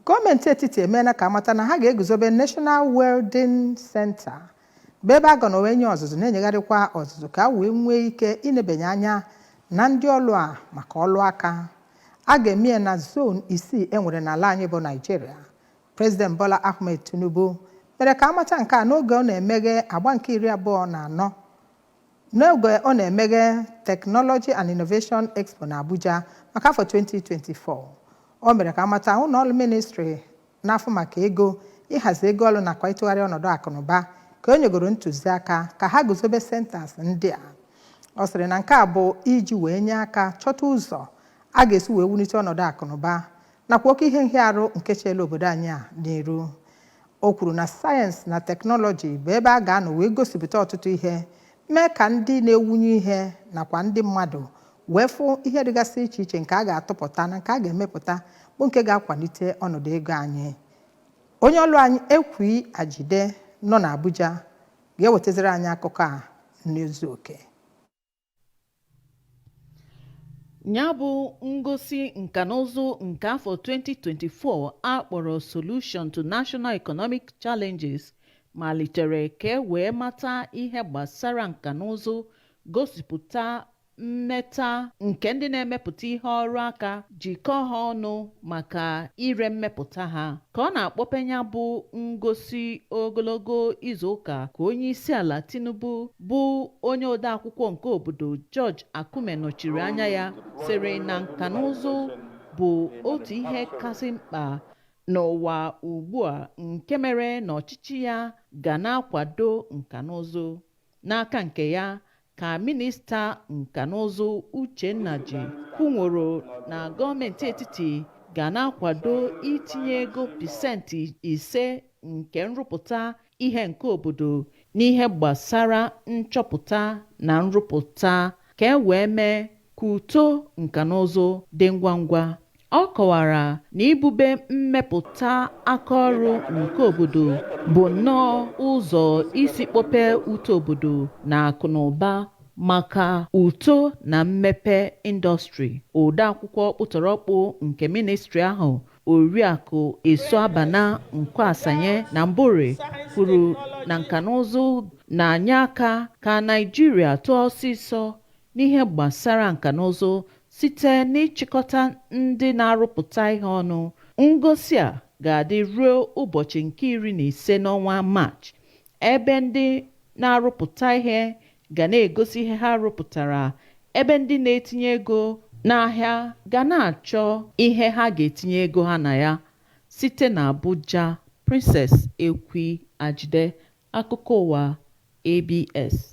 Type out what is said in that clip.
Gọọmenti etiti emeela ka amata na ha ga-eguzobe National Welding Center, bụ ebe a ga-anọ wee nye ọzụzụ na-enyegharịkwa ọzụzụ ka a wee nwee ike inebanye anya na ndị ọlụ a maka ọlụ aka. A ga-eme ya na zone 6 e nwere n'ala anyị bụ Naịjirịa. President Bola Ahmed Tinubu mere ka amata nke a n'oge ọ na-emeghe agba nke 24 n'oge ọ na-emeghe Technology and Innovation Expo na Abuja maka afọ 2024. O mere ka amata ụlọ ọrụ ministri na-afụ maka ego, ịhazi ego ọrụ nakwa ịtụgharị ọnọdụ akụnụba ka o nyegoro ntụziaka ka ha guzobe centers ndị a. Ọ sịrị na nke a bụ iji wee nye aka chọta ụzọ a ga-esi wee wulite ọnọdụ akụnụba nakwa oke ihe nhịarụ nke cheela obodo anyị a n'iru. O kwuru na sayensị na teknọlọji bụ ebe a ga-anọ wee gosipụta ọtụtụ ihe, mee ka ndị na-ewunye ihe nakwa ndị mmadụ wee fụ ihe dịgasị iche iche nke a ga-atụpụta na nke a ga-emepụta bụ nke ga-akwalite ọnọdụ ego anyị. Onye ọlụ anyị Ekwi Ajide nọ n'Abuja ga-ewetaziri anyị akụkọ a n'izu oke. Ya bụ ngosi nkanụzụ nke afọ 2024 a kpọrọ Solution to National Economic Challenges malitere ka e wee mata ihe gbasara nkanụzụ, gosipụta mmeta nke ndị na-emepụta ihe ọrụ aka, jikọọ ha ọnụ maka ire mmepụta ha. Ka ọ na-akpọpe ya bụ ngosi ogologo izuụka ka Onyeisiala Tinubu, bụ onye odeakwụkwọ nke obodo George Akume nọchiri anya ya, sịrị na nkanụzụ bụ otu ihe kasị mkpa n'ụwa ugbu a, nke mere na ọchịchị ya ga na-akwado nkanụzụ. N'aka nke ya ka Minista Nkanụzụ Uche Nnaji kwunworo na gọọmenti etiti ga na-akwado itinye ego 5% nke nrụpụta ihe nke obodo n'ihe gbasara nchọpụta na nrụpụta ka e wee mee ka uto nkanụzụ dị ngwa ngwa. Ọ kọwara na ibube mmepụta akaọrụ nke obodo bụ nnọọ ụzọ isi kpọpee uto obodo na akụnụba maka uto na mmepe indọstrị. Odeakwụkwọ ọkpụtọrọkpụ nke ministri ahụ, Oriakụ Esuabana Nkwasanye na Mbure, kwuru na nkanụzụ na-nye aka ka Naịjirịa tọọ ọsịsọ n'ihe gbasara nkanụzụ site n'ịchịkọta ndị na-arụpụta ihe ọnụ. Ngosi a ga-adị ruo ụbọchị nke 15 n'ọnwa Maachị, ebe ndị na-arụpụta ihe ga na-egosi ihe ha rụpụtara, ebe ndị na-etinye ego n'ahịa ga na-achọ ihe ha ga-etinye ego ha na ya. Site n'Abuja, Princess Ekwi Ajide, akụkọ ụwa ABS.